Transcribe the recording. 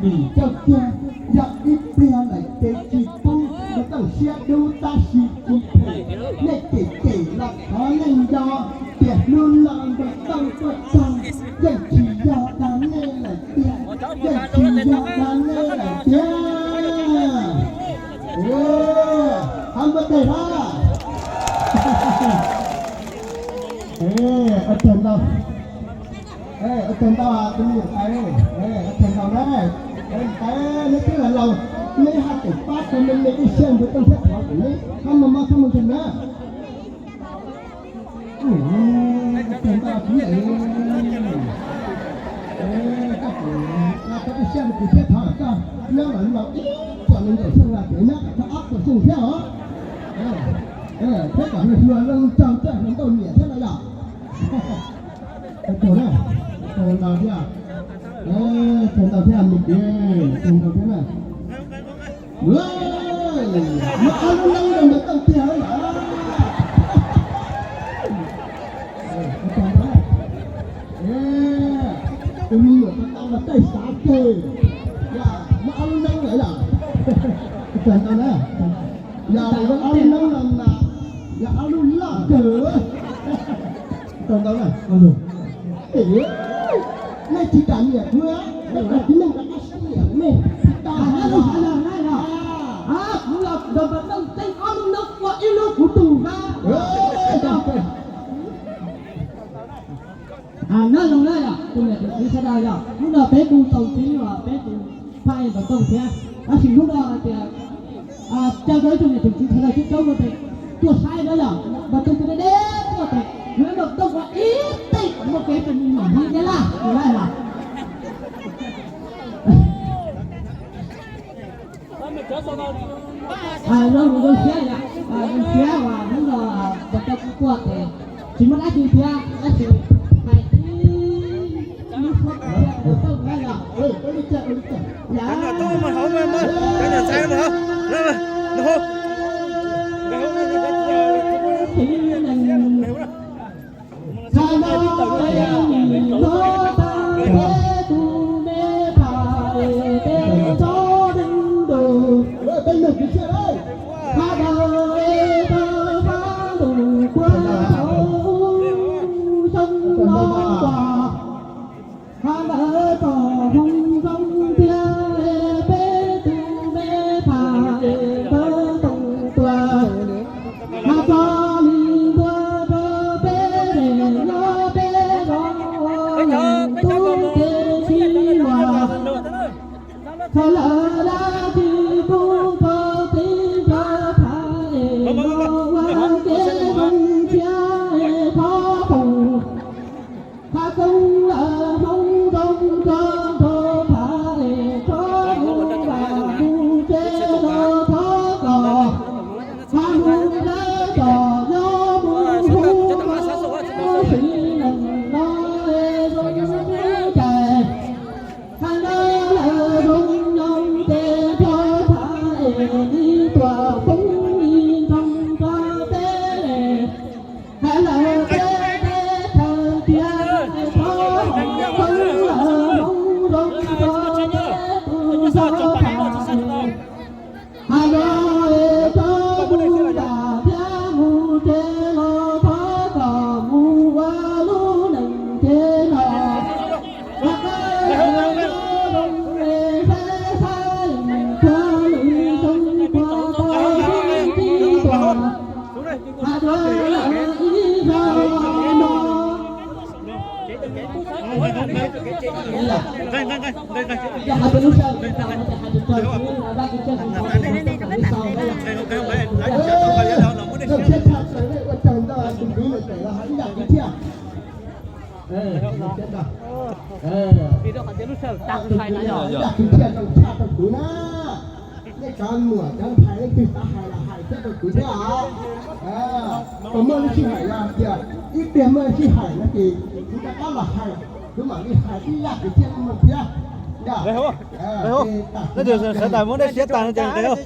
Vim coj kiag yog ib pliag lawm ces tsis pub nws txoj siab dub tab sis tsis phem. Nej cem cem los thov nej nco tias hnub no npawg Tooj tuaj txog yeej tsis yog dag nej lawm tiag, yeej tsis yog dag nej lawm tiag. Hab npawg Teg hab. Ua tsaug ntau, ua tsaug ntau tus me nyuam ntxhais, ua tsaug ntau na. Ntxhais, neb twb los laus, neb haj tseem pab tau me me ib siab npawg Tooj thiab thov kom neb hab maj maj txhob muaj ntseeg na. Ua tsaug ntau kuv, koj tau ib siab rau kuv thiab thov koj nyob los laus ib puas nees nkaum xyoo los tseem nyob kom txog ob puas xyoo thiab os. Thiab kom hluas hluas zoo nraug coj hluas nkauj nyiam thiab no yom. Ua tsaug na, ua tsaug ntau thiab, ua tsaug ntau thiab me kwv, ua tsaug ntau thiab na. Muaj ob lub neeb rau npawg Tooj tiag lawm. Tus me nyuam tau tau los txaij xav kawg, muaj ob lub neeb lawm yom. Ua tsaug ntau na, yog ob lub neeb no mas yog ob lub loj kawg. Ua tsaug ntau na. Nej tsis kam nyiam kuv, nej tsis kam nyiam kuv, nej tsis kam nyiam kuv, kuv los nrog npawg Tooj txaij ob lub neeb ua ib lub kuv tus hab. Nyob zoo na yom, tus niam tus txiv sawv daws yom, hnub no peb kuj tau txib uas peb tus phaj ej npawg Tooj thiab, tab sis hnub no hais tias ca rau ib tug niam tus txiv sawv daws coob coob no ces tuaj saib na yom, npawg Tooj tuaj deb deb tuaj ces yuav nrog Tooj ua ib teg muaj kev txom nyem li deb laj tus lawm. Zoo siab, zoo siab uas hnub no npawg Tooj kuj tuaj ces tsis muaj dab tsi thiab tab sis hais ib lub suab thiab npawg Tooj na yom. Thaum no es nws los tau peb tus me pham es peb tsob neeg ntus, ha daws es tau pab ntus puag thaum xyoo no los, ha ntawd txog hmoo zoo thiab es peb tus me pham es peb toom tuag, ha txog li ntua rau peb es nyob peb zos ua neeg tub kev sib ua. Txhawm lawm dab tsi kuj txog tib nrog phav es los ua kev zoo siab es thov foom. Qhov tseeb lawm hmoov zoo rau nrog phav es txhob mus vam mus tsev los thov kom qhov mus dab tsom nyob mus hu sis neej no es zoo cais. Qhov no lawm zoo nyob ces nrog phav es ib tuam poob ib ntsoog rau peb es hais lawm peb teb chaws tiag es thov foom lawm hmoov zoo rau peb tus nrog phav es hais no es txhob mus vam thiab mus tsev los thov kom mus ua lub neej tsev no. Qhov qab es nyob zoo es saib saib txhua lwm xyoo puas tau sib ntsib dua. Hais dua lawm ib zaug no. Yog hais tias lub sij hawm tsis tau no ces hais tias raws kuv dab kuv tsawg kuv tau tes no txoj kom lub xau na yom. Zoo siab tshaj plaws nej ua tsaug ntau tus kwv ntawm pem los hais ib yam kuv thiab. Ib yam kuv thiab zoo tshaj rau kuv na. Nej cov muam cov ntxhais leej twg xav hais los hais thiab rau kuv thiab os. Tau muaj lub sij hawm yog tias ib pliag muaj lub sij hawm no ces kuv rov qab los hais, kuv mam li hais ib yam kuv thiab nej mus thiab. Sawv daws muab dej siab tag no ces nqis.